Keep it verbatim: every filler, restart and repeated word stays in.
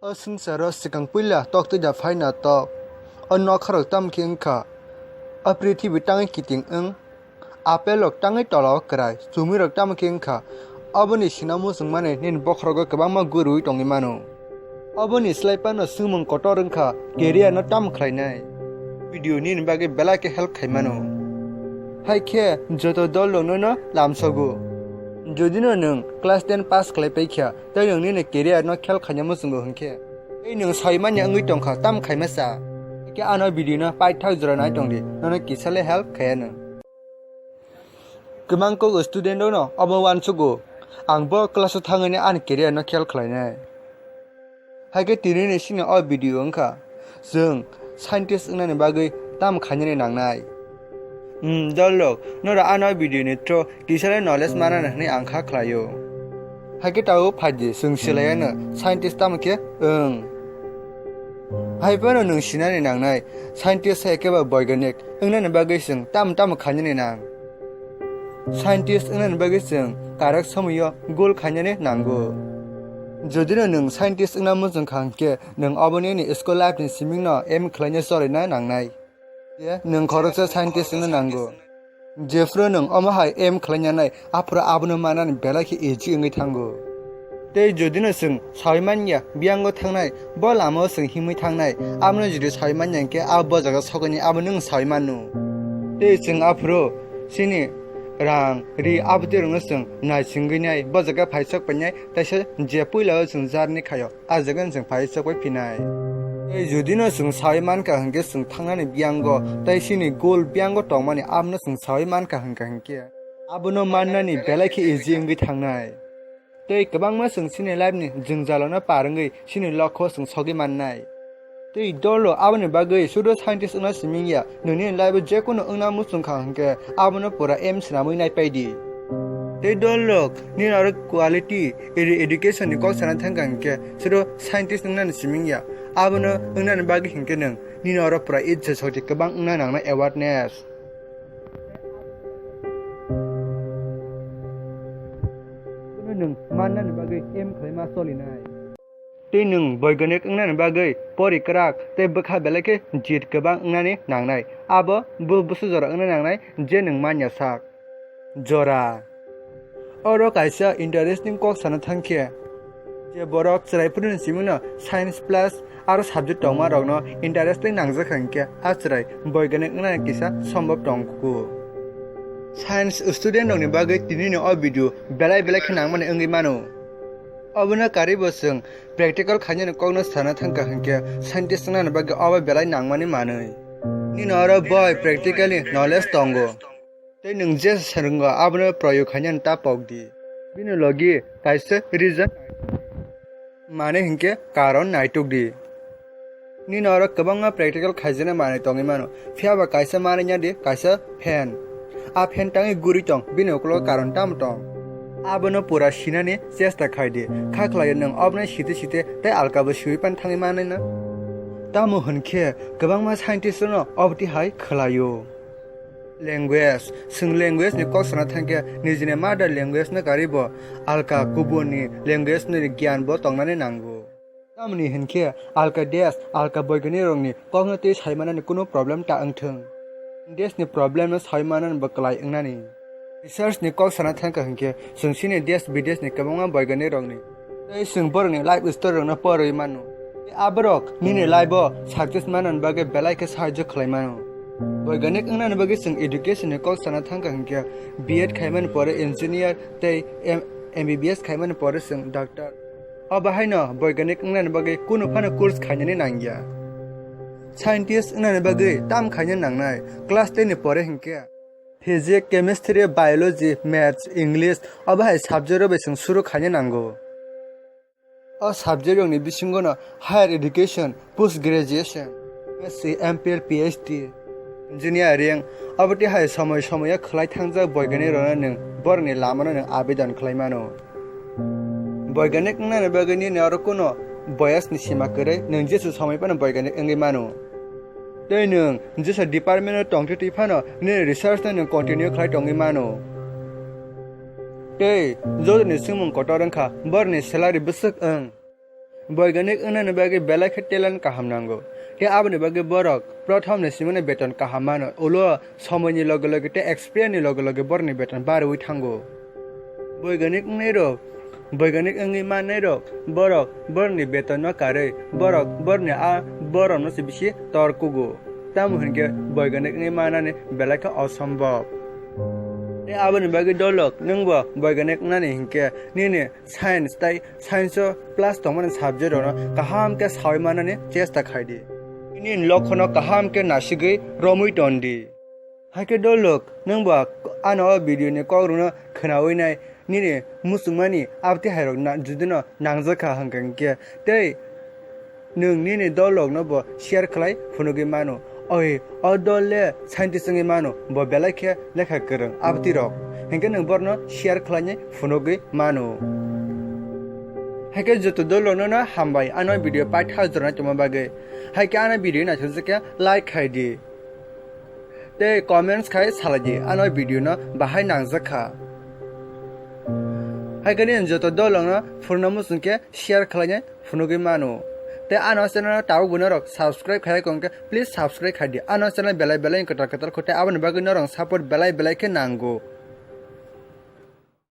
O swngcharo swkang puila toktwi da phaina tok. O nokharok tamo khe wngkha? O prithibi tangwi kiting wng? Apelrok tangwi tolao kwrai, chumirok tamo khe wngkha? Oboni sina muchungmani nini bokhorogo kwbangma guriwi tongwi mano. Oboni slai phano swngmung kotor wngkha, career no tamo khlainai? Video nini bagwi belai khe help khai mano. Hai khe joto dol rok nono lamsogo. Jodi no nwng class ten pass khlai paikha, tei nwng nini career no khel khaina muchungo hinkhe, tei nwng sai manya wngwi tongkha, tam khaima cha. Hinkhe ano video no paithak jora nai tongdi, nono kisa le help khaiya nwng. Kwbang kok student rok no obo uansugo, ang bo class o thangwi ani career no khel khlainai. Hai khe tini ni sini o video wngkha, chwng scientist wngnani bagwi tamo khainani nangnai? Hmm, dol rok, norok ano video ni through kisa le knowledge manani hwnwi ang kha khlaio. Hai khe tabuk phaidi, chwng swlaiya no scientist tamo khe wng. Hai phano nwng sinani nangnai, scientist hai khe ba boiganik wngnani bagwi chwng tamo tamo khainani nang? Scientist wngnani bagwi chwng karek somoio goal khainani nango. Jodi no nwng scientist wngna muchung kha hinkhe, nwng oboni nini school life ni siming no aim khlaina chorina nangnai. Je nwng khoroksa scientist wngna nango. Jephru nwng omo hai aim khlainanai, aphuru abono manani belai khe easy wngwi thango. Tei jodi no chwng saui manya biyango thangnai, bo lamao chwng himwi thangnai, abono jodi saui manya hinkhe abo bo jaga sokoni abo nwng saui mano. Tei chwng aphuru chini rang, ri, abotwi rokno chwng naisingwi nai, bo jaga phaisok painai, teisa je puilao chwng jarni khaio, a jaga no chwng phaisok pai phinai. Tei jodi no chwng saui mankha hinkhe chwng thangnani biyango, tei chini goal biyango tongmani abono chwng saui mankha hinkha hinkhe, abono mannani belai khe easy wngwi thangnai. Tei kwbangma chwng chini life ni jwngjalo no par wngwi chini lokho chwng sogwi mannai. Tei dolo aboni bagwi sudo scientist wngna siming ya, nini life o jekunu wngna muchung kha hinkhe abono pura aim swnamwi naipai di. Tei dol rok, nini oro quality eri education ni kok sana thangkha hinkhe sudo scientist wngnani siming ya, abono wngnani bagwi hinkhe nwng nini oro pura itsa shokti kwbang wngna nangnai awareness. Bono nwng mannani bagwi aim khlaima solinai. Tei nwng boiganik wngnani bagwi pori kwrak tei bwkha belai khe jit kwbang wngnani nangnai. Abo bo bwswk jora wngna nangnai je nwng manya sak. Jora. Oro kaisa interesting kok sana thangkhe, je borok chwrai phuruni simingno science plus aro subject tongma rokno interesting nangjak hinkhe, a chwrai boiganik wngnani kisa sombhob tongkhu. Science student rokni bagwi tinini o video belai belai khe nangmani wngwi mano. Obono karwi bo chwng practical khainani kokno sana thangkha hinkhe scientist wngnani bagwi obo belai nangmani manwi. Nini oro boi practically knowledge tongo. Tei nwng je swrwngo abono proyog khainani ta pok di. Bini logi kaisa reason, mane hinkhe karon naituk di. Nini oro kwbangma practical khaijaknai manwi tongwi mano, phiya ba kaisa manwi ya di kaisa fan. A fan tangwi gurwi tong, bini ukologo karon tamo tong? Abono pura sinani chesta khai di, kha khlaiyo nwng obono site site tei alkabo siwi pan thangwi manwi na. Tamo hwn khe kwbangma scientist rokno obotwi hai khlaio. Language, chwng language ni kok sana thangkhe nijini mother language no karwi bo alka kubun ni language ni giyan bo tongnani nango. Tamoni hinkhe alka desh, alka boiganik rokni kokno twi saimanani kunu problem ta wngthwng. Desh ni problem no saimanani bo kwlai wngnani. Research ni kok sana thangkha hinkhe chwng chini desh bidesh ni kwbangma boiganik rokni tei chwng borokni life story rokno porwi mano. Tei aborok nini life o success manani bagwi belai khe sahajyo khlai mano. Boiganik wngnani bagwi chwng education ni kok sana thangkha hinkhe B Ed khaimani pore engineer tei M-, M B B S khaimani pore chwng doctor. Obo haino boiganik wngnani bagwi kunu phano course khainani nangya. Scientist wngnani bagwi tam khaina nangnai? Class ten ni pore hinkhe physics, chemistry, biology, maths, English, obo hai subject rok bai chwng suru khaina nango. O subject rokni bisingo no higher education, post graduation, M S C, M P L, P H D, engineering, obo tei hai somoi somoio khlai thangjak boiganik rokno nwng borokni lamano nwng abedon khlai mano. Boiganik wngnani bagwi nini oro kuno boyas ni sima kwrwi, nwng jesu somoi phano boiganik wngwi mano. Tei nwng jesu department o tongtwi twi phano nini research no nwng continue khlai tongwi mano. Tei jotoni swngmung kotor wngkha, borokni salary bwswk wng? Boiganik wngnani bagwi belai khe talent kaham nango. Tei aboni bagwi borok prothom ni simino beton kaham mano, ulo somoini loge loge tei experience ni loge loge borokni beton barwi thango. Boiganik wngnai rok, boiganik wngwi mannai rok, borok borokni beton no karwi, borok borokni a borok no se bisi tor kugo. Tamo hinkhe boiganik wngwi manani belai khe osombob. Tei aboni bagwi dolok nwngbo boiganik wngnani hinkhe nini science tei science o plus tongmani subject rokno kaham khe sawi manani chesta khai di. Nini lokhono kaham khe nasigwi romwi ton di. Haikhe dolok, nwng bo ano o video ni kok rwno khwnawi nai, nini muchungmani abti hai rok na-, judino nangjak kha hwnkha hinkhe tei nwng nini dolok no bo share khlai phunugwi mano. Oi, o dol le scientist wngwi mano, bo belai khe lekha kwrwng abti rok, hinkhe nwng borno share khlainai phunugwi mano. Haikhe joto dolok no no hambai ano video paitha jornai tongma bagwi. Haikhe ano video naithokjak khe like khai di. Tei comments khai salai di, ano video no bahai nangjak kha. Hai khe nini joto dolok no phuruna muchung khe share khlainai phunugwi mano. Tei ano channel no tabuk bo norok subscribe khai kong khe please subscribe khai di. Ano channel belai belai kwtal kwtal kho tei aboni bagwi norok support belai belai khe nango.